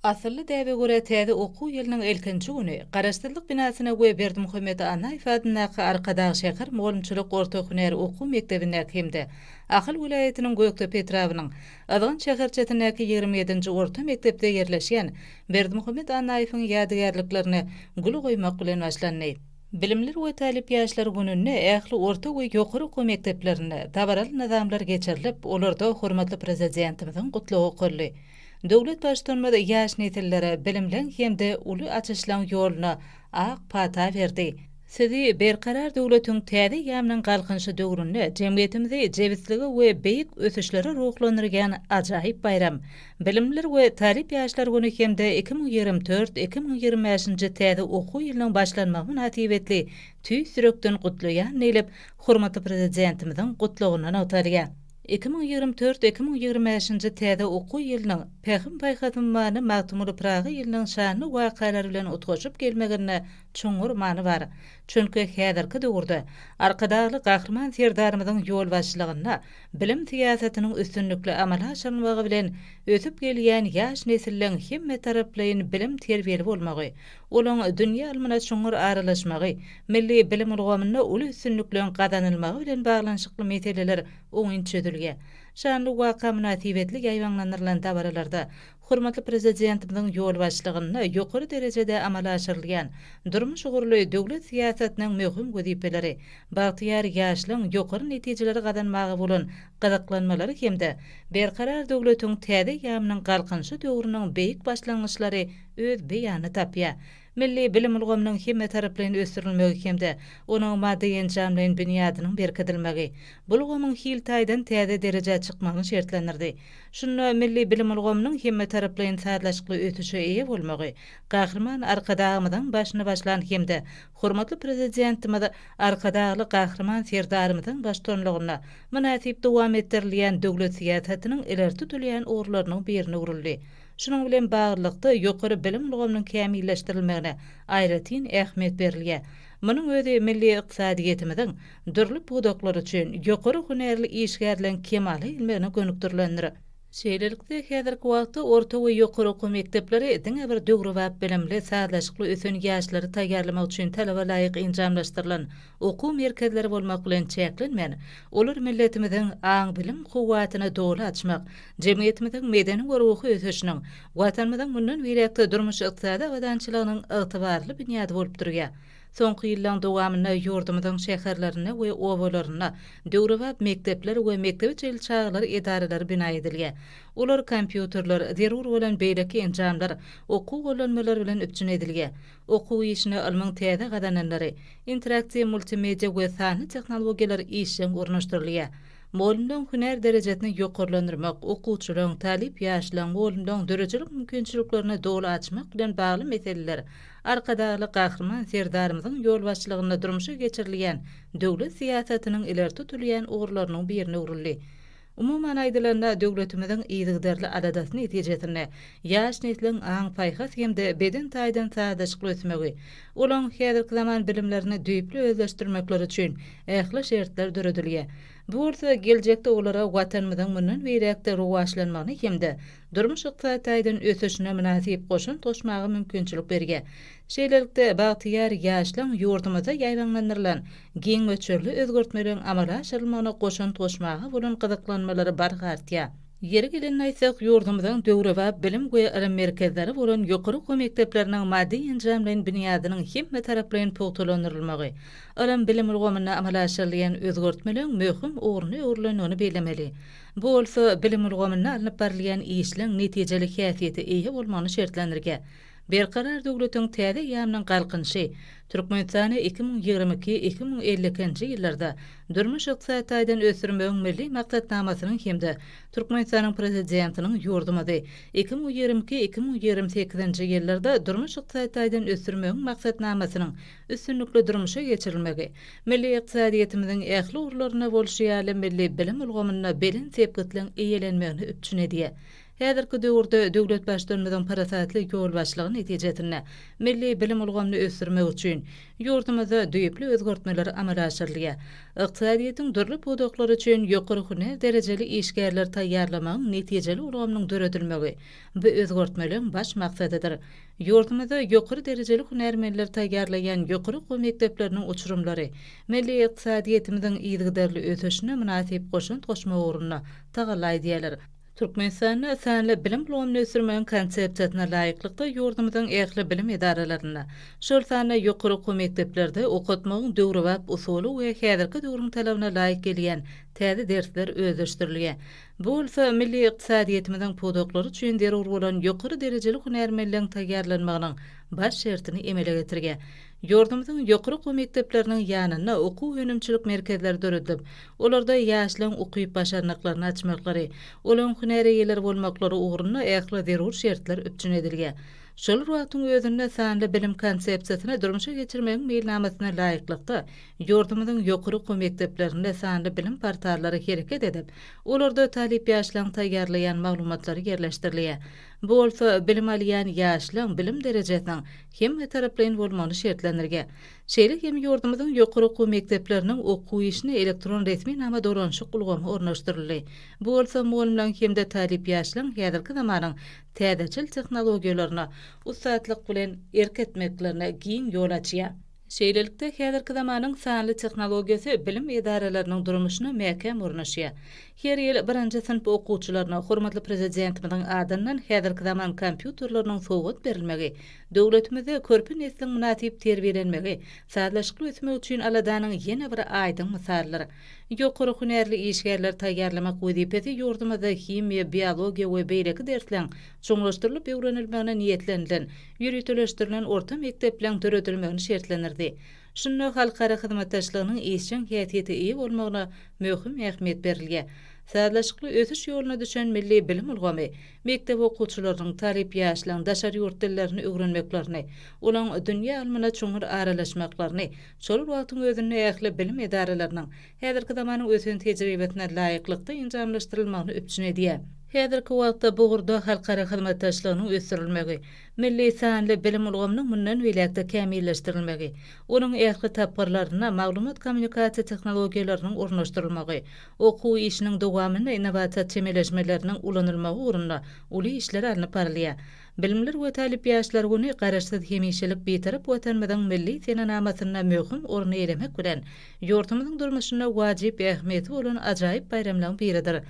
Asylly däbe görä, täze okuw ýylynyň ilkinji güni Garaşsyzlyk binasyna we Berdimuhamet Annaýew adyndaky Arkadag şäher mugallymçylyk orta hünär okuw mekdebindäki hem-de Ahal welaýatynyň Gökdepe etrabynyň Yzgant şäherçesindäki 27-nji orta mekdepde ýerleşýän Berdimuhamet Annaýewiň ýadygärliklerine gül goýmak bilen başlandy. Bilimler we talyp ýaşlar gününde ähli orta we ýokary okuw mekdeplerinde dabaraly nyzamlar geçirilip, olarda hormatly Prezidentimiziň Gutlagy okaldy. Döwlet Baştutanymyz ýaş nesillere bilimleň hem-de uly açyşlaň ýoluna ak pata berdi. Sizi Berkarar döwletiň täze eýýamynyň Galkynyşy döwründe jemgyýetimizi jebislige we beýik ösüşlere ruhlandyrýan ajaýyp baýram, Bilimliler we talyp ýaşlar güni hem-de 2024, 2025-nji täze okuw ýylynyň başlanmagy mynasybetli tüýs ýürekden gutlaýan diýlip, hormatly Prezidentimiziň Gutlagynda nygtalýar. 2024, 2025-nji täze okuw ýylynyň Pähim-paýhas ummany Magtymguly Pyragy ýylynyň şanly wakalary bilen utgaşyp gelmeginde çuňňur many bar. Çünki häzirki döwürde Arkadagly Gahryman Serdarymyzyň ýolbaşçylygynda bilim syýasatynyň üstünlikli amala aşyrylmagy bilen ösüp gelýän ýaş nesilleň hemmetaraplaýyn bilim-terbiýeli bolmagy, olaň dünýä ylmyna çuňňur aralaşmagy, milli bilim ulgamynda uly üstünlikleň gazanylmagy bilen baglanyşykly meseleler oňyn çözülýär. Şanly waka mynasybetli ýaýbaňlandyrylan dabaralarda hormatly Prezidentimiziň ýolbaşçylygynda ýokary derejede amala aşyrylýan durmuş ugurly döwlet syýasatynyň möhüm wezipeleri, bagtyýar ýaşlaryň ýokary netijeleri gazanmaga bolan gyzyklanmalary hem-de Berkarar döwletiň täze eýýamynyň Galkynyşy döwrüniň beýik başlangyçlary öz beýanyny tapýar. Milli bilim ulgamynyň hemmetaraplaýyn ösdürilmegi hem-de onuň maddy-enjamlaýyn binýadynyň berkidilmegi bu ulgamyň hil taýdan täze derejä çykmagyny şertlendirdi. Şunda milli bilim ulgamynyň hemmetaraplaýyn sazlaşykly ösüşe eýe bolmagy Gahryman Arkadagymyzyň başyny başlan hem-de hormatly Prezidentimiz Arkadagly Gahryman Serdarymyzyň baştutanlygynda mynasyp dowam etdirilýän döwlet syýasatynyň ileri tutulýan ugurlarynyň birine öwrüldi. Şunuň bilen baglylykda, ýokary bilim ulgamynyň kämilleşdirilmegine aýratyn ähmiýet berilýär. Munuň özi milli ykdysadyýetimiziň dürli pudaklary üçin ýokary hünärli işgärleň kemala gelmegine gönükdirilendir. Şeýlelikde, häzirki wagtda orta we ýokary okuw mekdepleri diňe bir döwrebap bilimli, sazlaşykly ösen ýaşlary taýýarlamak üçin talaba laýyk enjamlaşdyrylan okuw merkezleri bolmak bilen çäklenmän, olar milletimiziň aň-bilim kuwwatyny doly açmak, jemgyýetimiziň medeni we ruhy ösüşiniň, Watanymyzyň mundan beýläk-de durmuş-ykdysady abadançylygynyň ygtybarly binýady bolup durýar. Soňky ýyllaryň dowamynda ýurdumyzyň şäherlerinde we obalarynda döwrebap mekdepler we mekdebe çenli çagalar edaralary bina edilýär. Olar kompýuterler, zerur bolan beýleki enjamlar, okuw gollanmalary bilen üpjün edilýär. Okuw işine ylmyň täze gazananlary, interaktiw multimedia we sanly tehnologiýalar işjeň ornaşdyrylýar. Mugallymlaryň hünär derejesini ýokarlandyrmak, okuwçylaryň, talyp ýaşlaryň, mugallymlaryň döredijilik mümkinçiliklerini doly açmak bilen bagly meseleler Arkadagly Gahryman Serdarymyzyň ýolbaşçylygynda durmuşa geçirilýän döwlet syýasatynyň ileri tutulýan ugurlarynyň birine öwrüldi. Umuman aýdylanda, döwletimiziň yzygiderli aladasy netijesinde ýaş nesliň aň-paýhas hem-de beden taýdan sazlaşykly ösmegi, olaň häzirki zaman bilimlerini düýpli özleşdirmekleri üçin ähli şertler döredilýär. Bu bolsa geljekde olara Watanymyzyň mundan beýläk-de rowaçlanmagyna hem-de durmuş-ykdysady taýdan ösüşine mynasyp goşant goşmaga mümkinçilik berýär. Şeýlelikde, bagtyýar ýaşlaň ýurdumyzda ýaýbaňlandyrylan giň möçberli özgertmeleriň amala aşyrylmagyna goşant goşmaga bolan gyzyklanmalary barha artýar. Ýeri gelende aýtsak, ýurdumyzyň döwrebap bilim we ylym merkezleri bolan ýokary okuw mekdepleriniň maddy-enjamlaýyn binýadynyň hemmetaraplaýyn pugtalandyrylmagy, ylym-bilim ulgamynda amala aşyrylýan özgertmeleriň möhüm ugruna öwrülendigini bellemeli. Bu bolsa bilim ulgamynda alnyp barylýan işleň netijeli häsiýete eýe bolmagyny şertlendirýär. Berkarar döwletiň täze eýýamynyň Galkynyşy, Türkmenistany 2022, 2052-nji ýyllarda durmuş-ykdysady taýdan ösdürmegiň Milli maksatnamasynyň hem-de Türkmenistanyň Prezidentiniň ýurdumyzy 2022, 2028-nji ýyllarda durmuş-ykdysady taýdan ösdürmegiň Maksatnamasynyň üstünlikli durmuşa geçirilmegi milli ykdysadyýetimiziň ähli ugurlarynda bolşy ýaly milli bilim ulgamynda belent sepgitleň eýelenmegini üpjün edýär. Häzirki döwürde döwlet Baştutanymyzyň parasatly ýolbaşçylygy netijesinde milli bilim ulgamyny ösdürmek üçin ýurdumyzda düýpli özgertmeler amala aşyrylýar. Ykdysadyýetiň dürli pudaklary üçin ýokary hünär derejeli işgärleri taýýarlamagyň netijeli ulgamynyň döredilmegi bu özgertmeleň baş maksadydyr. Ýurdumyzda ýokary derejeli hünärmenleri taýýarlaýan ýokary okuw mekdepleriniň uçurymlary milli ykdysadyýetimiziň yzygiderli ösüşine mynasyp goşant goşmak ugrunda tagalla edýärler. Türkmenistanda sanly bilim ulgamyny ösdürmegiň Konsepsiýasyna laýyklykda ýurdumyzyň ähli bilim edaralarynda, şol sanda ýokary okuw mekdeplerde okatmagyň döwrebap usuly we häzirki döwrüň talabyna laýyk gelýän täze dersler özleşdirilýär. Bu bolsa milli ykdysadyýetimiziň pudaklary üçin zerur bolan ýokary derejeli hünärmenleň taýýarlanmagynyň baş şertini emele getirýär. Ýurdumyzyň ýokary okuw mekdepleriniň ýanynda okuw-önümçilik merkezleri döredilip, olarda ýaşlaryň ukyp-başarnyklaryny açmaklary, olaryň hünär eýeleri bolmaklary ugrunda ähli zerur şertler üpjün edilýär. Şol bir wagtyň özünde sanly bilim konsepsiýasyny durmuşa geçirmegiň meýilnamasyna laýyklykda, ýurdumyzyň ýokary okuw mekdeplerinde sanly bilim portallary hereket edip, olarda talyp ýaşlaryň taýýarlaýan maglumatlary ýerleşdirilýär. Bu bolsa bilim alýan ýaşlaryň bilim derejesiniň hemmetaraplaýyn bolmagyny şertlendirýär. Şeýle hem ýurdumyzyň ýokary okuw mekdepleriniň okuw işine elektron resminama dolanyşyk ulgamy ornaşdyryldy. Bu bolsa mugallymlaryň hem-de talyp ýaşlaryň häzirki zamanyň täzeçil tehnologiýalaryna ussatlyk bilen erk etmeklerine giň ýol açýar. Şeýlelikde, häzirki zamanyň sanly tehnologiýasy bilim edaralarynyň durmuşyna mäkäm ornaşýar. Her ýyl birinji synp okuwçylaryna hormatly Prezidentimiziň adyndan häzirki zaman kompýuterleriniň sowgat berilmegi döwletimizde körpe nesliň mynasyp terbiýelenmegi, sazlaşykly ösmegi üçin aladanyň ýene bir aýdyň mysalydyr. Ýokary hünärli işgärleri taýýarlamak wezipesi ýurdumyzda himiýa, biologiýa we beýleki dersleriň çuňlaşdyrylyp öwrenilmegine niýetlenilen ýöriteleşdirilen orta mekdepleriň döredilmegini şertlendirdi. Şunda halkara hyzmatdaşlygynyň işjeň häsiýete eýe bolmagyna möhüm ähmiýet berilýär. Sazlaşykly ösüş ýoluna düşen milli bilim ulgamy mekdep okuwçylarynyň, talyp ýaşlaryň daşary ýurt dillerini öwrenmeklerini, olaryň dünýä ylmyna çuňňur aralaşmaklaryny, şol bir wagtyň özünde ähli bilim edaralarynyň häzirki zamanyň ösen tejribesine laýyklykda enjamlaşdyrylmagyny üpjün edýär. Häzirki wagtda bu ugurda halkara hyzmatdaşlygynyň ösdürilmegi, milli sanly bilim ulgamynyň mundan beýläk-de kämilleşdirilmegi, onuň ähli tapgyrlarynda maglumat-kommunikasiýa tehnologiýalarynyň ornaşdyrylmagy, okuw işiniň dowamynda innowasiýa çemeleşmeleriniň ulanylmagy ugrunda uly işler alnyp barylýar. Bilimler we talyp ýaşlar güni Garaşsyz, hemişelik Bitarap Watanymyzyň milli senenamasynda möhüm orun eýelemek bilen, ýurdumyzyň durmuşynda wajyp ähmiýeti bolan ajaýyp baýramlaryň biridir.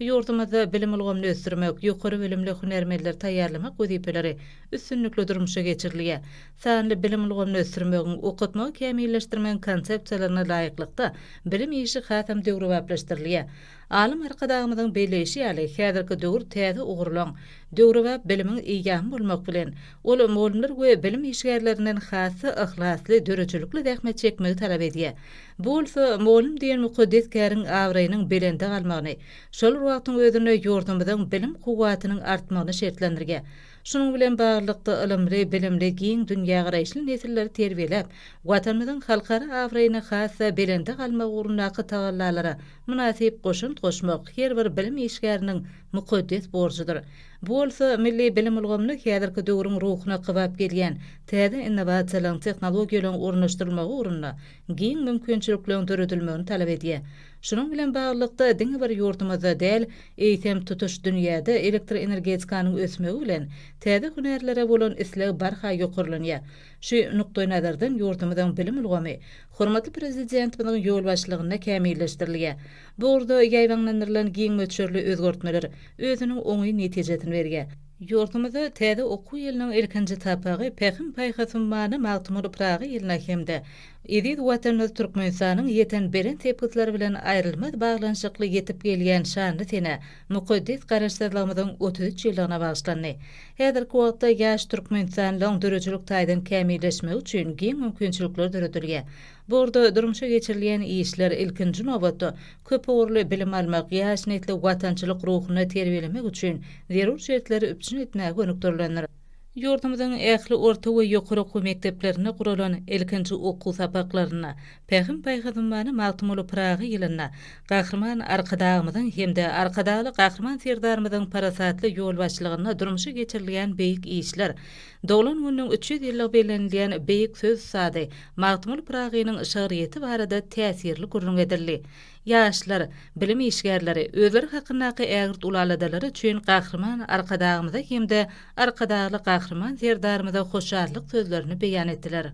Ýurdumyzda bilim ulgamyny ösdürmek, ýokary bilimli hünärmenleri taýýarlamak wezipeleri üstünlikli durmuşa geçirilýär. Sanly bilim ulgamyny ösdürmegiň, okatmagy kämilleşdirmegiň konsepsiýalaryna laýyklykda, bilim işi hasam döwrebaplaşdyrylýar. Alym Arkadagymyzyň belleýşi ýaly, häzirki döwür täze ugurlaryň, döwrebap bilimiň eýýamy bolmak bilen, ol mugallymlar we bilim işgärlerinden has-da yhlasly, döredijilikli zähmet çekmegi talap edýär. Bu bolsa mugallym diýen mukaddes käriň abraýynyň belende galmagyny, şol bir wagtyň özünde ýurdumyzyň bilim kuwwatynyň artmagyny şertlendirýär. Şunuň bilen baglylykda, ylymly, bilimli, giň dünýägaraýyşly nesilleri terbiýeläp, Watanymyzyň halkara abraýyny has-da belende galmagy ugrundaky tagallalara mynasyp goşant goşmak her bir bilim işgäriniň mukaddes borjudyr. Bu bolsa milli bilim ulgamyny häzirki döwrüň ruhuna kybap gelýän täze innowasiýalaryň, tehnologiýalaryň ornaşdyrylmagy ugrunda giň mümkinçilikleriň döredilmegini talap edýär. Şunuň bilen baglylykda, diňe bir ýurdumyzda däl, eýsem, tutuş dünýäde elektroenergetikanyň ösmegi bilen, täze hünärlere bolan isleg barha ýokarlanýar. Şu nukdaýnazardan ýurdumyzyň bilim ulgamy hormatly Prezidentimiziň ýolbaşçylygynda kämilleşdirilýär. Bu ugurda ýaýbaňlandyrylan giň möçberli özgertmeler özüniň oňyn netijesini berýär. Ýurdumyzda täze okuw ýylynyň ilkinji sapagy Pähim-paýhas ummany Magtymguly Pyragy ýylyna hem-de eziz Watanymyz Türkmenistanyň ýeten belent sepgitleri bilen aýrylmaz baglanyşykly ýetip gelýän şanly senä, mukaddes Garaşsyzlygymyzyň 33 ýyllygyna bagyşlandy. Häzirki wagtda ýaş türkmenistanlylaryň döredijilik taýdan kämilleşmegi üçin giň mümkinçilikler döredilýär. Bu ugurda durmuşa geçirilýän işler, ilkinji nobatda, köpugurly bilim almak, ýaş nesli watançylyk ruhunda terbiýelemek üçin zerur şertleri üpjün etmäge gönükdirilendir. Ýurdumyzyň ähli orta we ýokary okuw mekdeplerinde guralan ilkinji okuw sapaklarynda Pähim-paýhas ummany Magtymguly Pyragy ýylynda Gahryman Arkadagymyzyň hem-de Arkadagly Gahryman Serdarymyzyň parasatly ýolbaşçylygynda durmuşa geçirilýän beýik işler, doglan gününiň 300 ýyllygy bellenilýän beýik söz ussady Magtymguly Pyragynyň şygryýeti barada täsirli gürrüň edildi. Ýaşlar, bilim işgärleri özleri hakyndaky ägirt uly aladalary üçin Gahryman Arkadagymyza hem-de Arkadagly Gahryman Serdarymyza hoşallyk sözlerini beýan etdiler.